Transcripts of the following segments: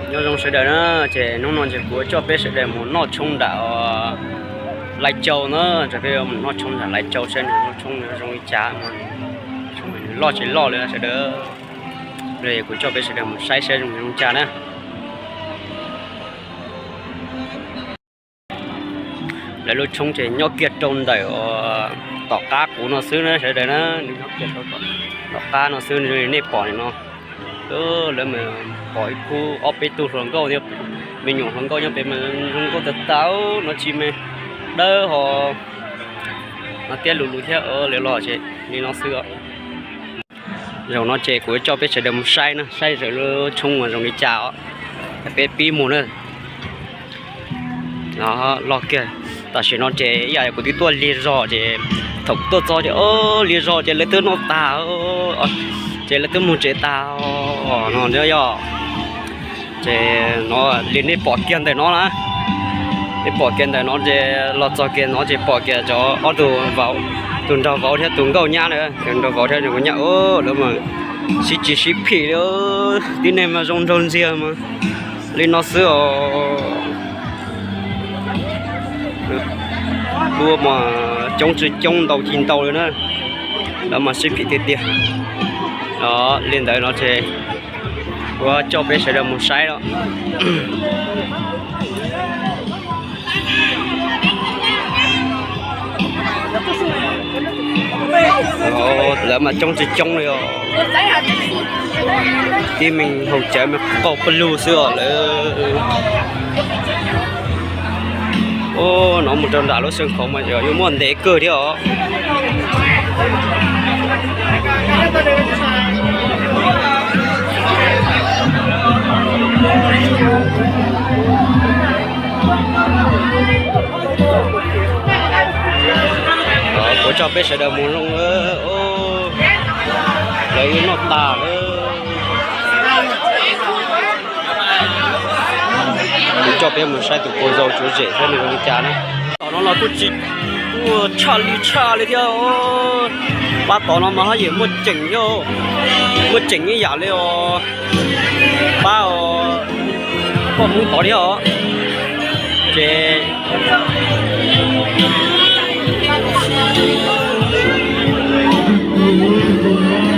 Nyob zoo sawv daws na, ces hnub no ces kuv coj peb sawv daws mus noj tshoob nram Lais Cau na, ces peb mus noj tshoob nram Lais Cau saib nws lub tshoob nws zoo li cas, tshoob nws loj tsis loj li sawv daws. Kuv coj peb sawv daws mus saib saib zoo li cas na. Lawv lub tshoob ces nyob kiag rau ntawm tom qab kuv no xwb na sawv daws na, nws nyob kiag rau tom qab no xwb, nej pom no. Lawv mas pom ib khub ob peb tug hluas nkauj thiab, me nyuam hluas nkauj nyob pem mas zoo nkauj tag tag no, tsis me dawb ho no thiab, lus lus thiab lawv los ces li no xwb. Zaum no ces kuv coj peb sawv daws mus saib na, saib sawv lub tshoob mas zoo li cas os, peb pib mus na. Loj kiag, tam sim no ces ib yam kuv twb tuaj lig zog ces thaum kuv tuaj txog ces lig zog ces lawv twb noj tag, ces lawv twb mus tsev tag no yog. Ces no li nej pom kiag ntawm no na, nej pom kiag ntawm no ces los txog kiag no ces pom kiag cov ob tug vauv, tus nraug vauv thiab tus nkauj nyab na, tus nraug vauv thiab tus nkauj nyab, lawv mas sib tsis sib phim li, tib neeg mas zoo nraug ntxiag mas li no xwb os. Kuv mas coob tsis coob ntau tsis ntau li na, lawv mas sib phim tiag tiag. Li ntawd no ces kuv coj peb sawv daws mus saib los. Lawv mas coob tsis coob li os. Tib me haus cawv me qau pawg lug xwb os lawv. No mus rau nram lub xeev khaum mas yuav muaj ntev kawg thiab os. Kuv coj peb sawv daws mus zoo, lawv noj tas lawm. Kuv coj peb mus saib tus pog zaus tsuav zem saib nws zoo li cas na. Tom no los kuj tsis, kuj tshaj li tshaj li thiab. Pab tom no mas haj yam muaj ceem thiab, muaj ceem ib yam li os. Pab poj Hmoob tod thiab os. Ces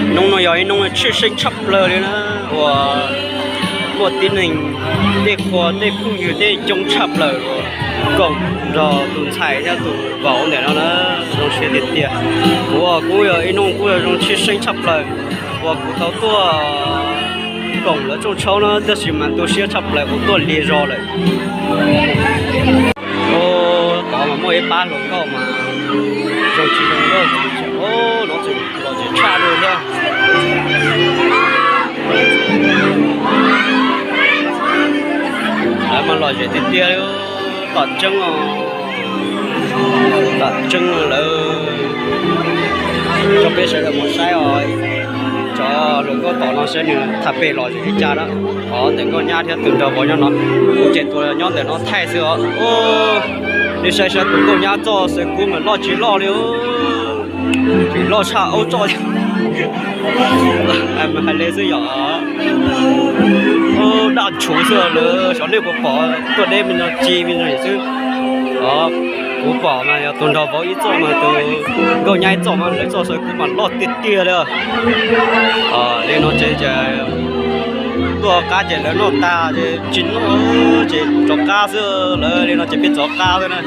hnub no yog ib hnub tshwj xeeb tshaj plaws li na, uas muaj tib neeg, tej qhua tej phooj ywg tej coob tshaj plaws uas koom nrog tus ntxhais thiab tus vauv ntawm no na, zoo siab tiag tiag. Kuv kuj yog ib hnub kuj yog zoo tshwj xeeb tshaj plaws uas kuv tau tuaj koom lawv rooj tshoob na, tab sis mas tu siab tshaj plaws kuv tuaj lig zog lawm. Tod mas muaj ib pab hluas nkauj mas zoo tsis zoo nkauj, no tseem los tseem tshaj li thiab. Lawv mas lom zem tiag tiag li, tom tseeb os, tom tseeb lawm. Coj peb sawv daws mus saib os, cov hluas nkauj tom no saib nws tham pem lom zem li cas na. Os, tus nkauj nyab thiab tus nraug vauv nyob no, kuv ces tus nyob ntawm no thaij xwb os. Nws saib saib tus nkauj nyab txoj xaw kub mas loj tsis loj li, tsis loj tshaj aub txoj. Mas hais li xwb yom. Daj tshuv xwb lawm, xyov nej puas pom, tuaj deb me no ci me no xwb. Kuv pom mas yog tus nraug vauv ib txoj mas tus nkauj nyab ib txoj mas lawv txoj xaw kub mas loj tiag tiag li. Li no ces tuaj qab ces lawv noj tag ces tsis noj ces rov qab xwb lawm, li no ces peb rov qab xwb na.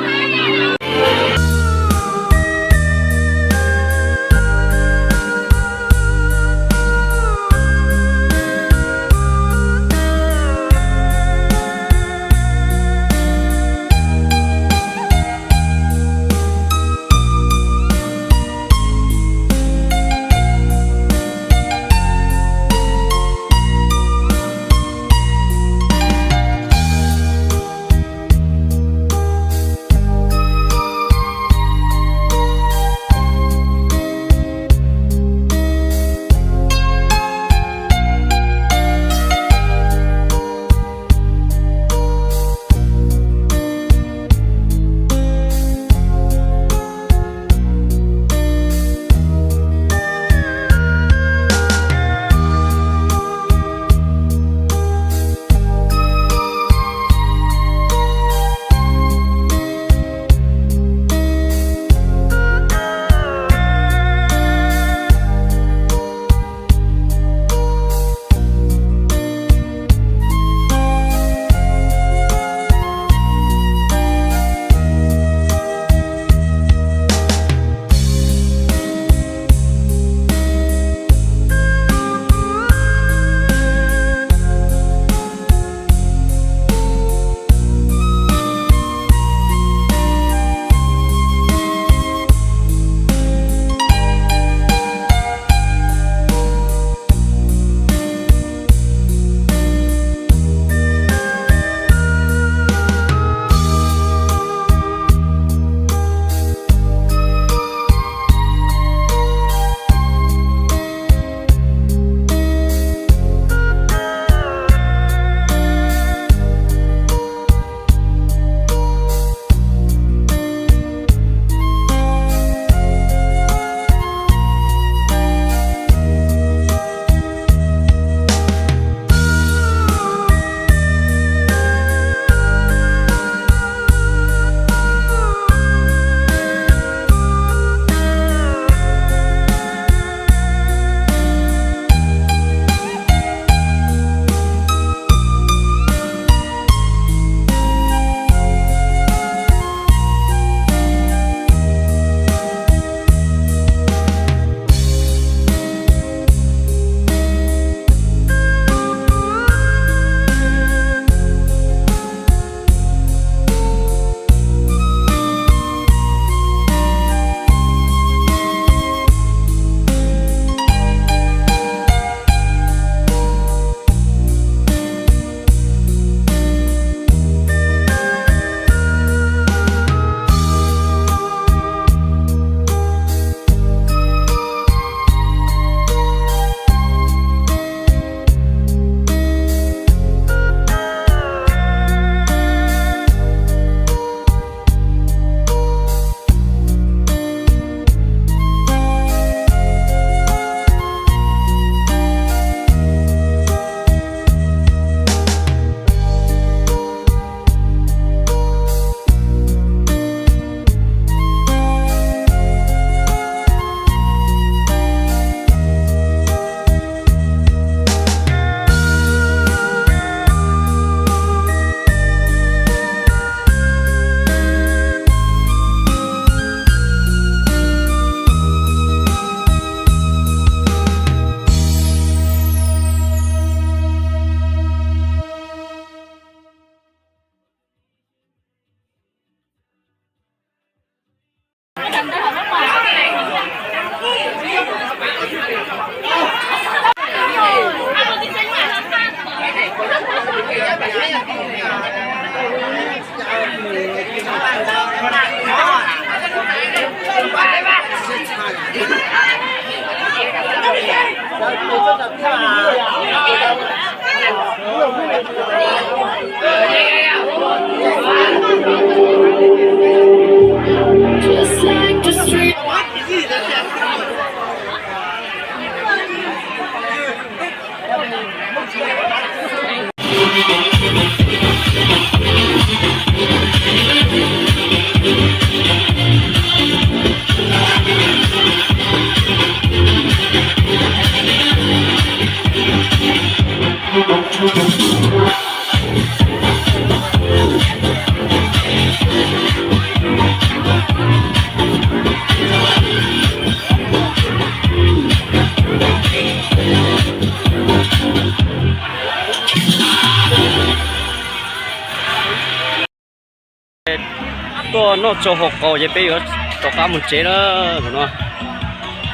Tuaj noj tsau haus qaus ces peb yuav rov qab mus tsev lawm no.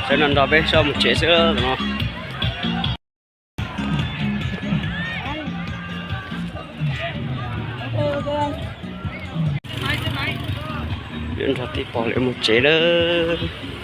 Sawv no nrog peb sawv mus tsev xwb no. Yuav nrog tij pog lawv mus tsev lawm.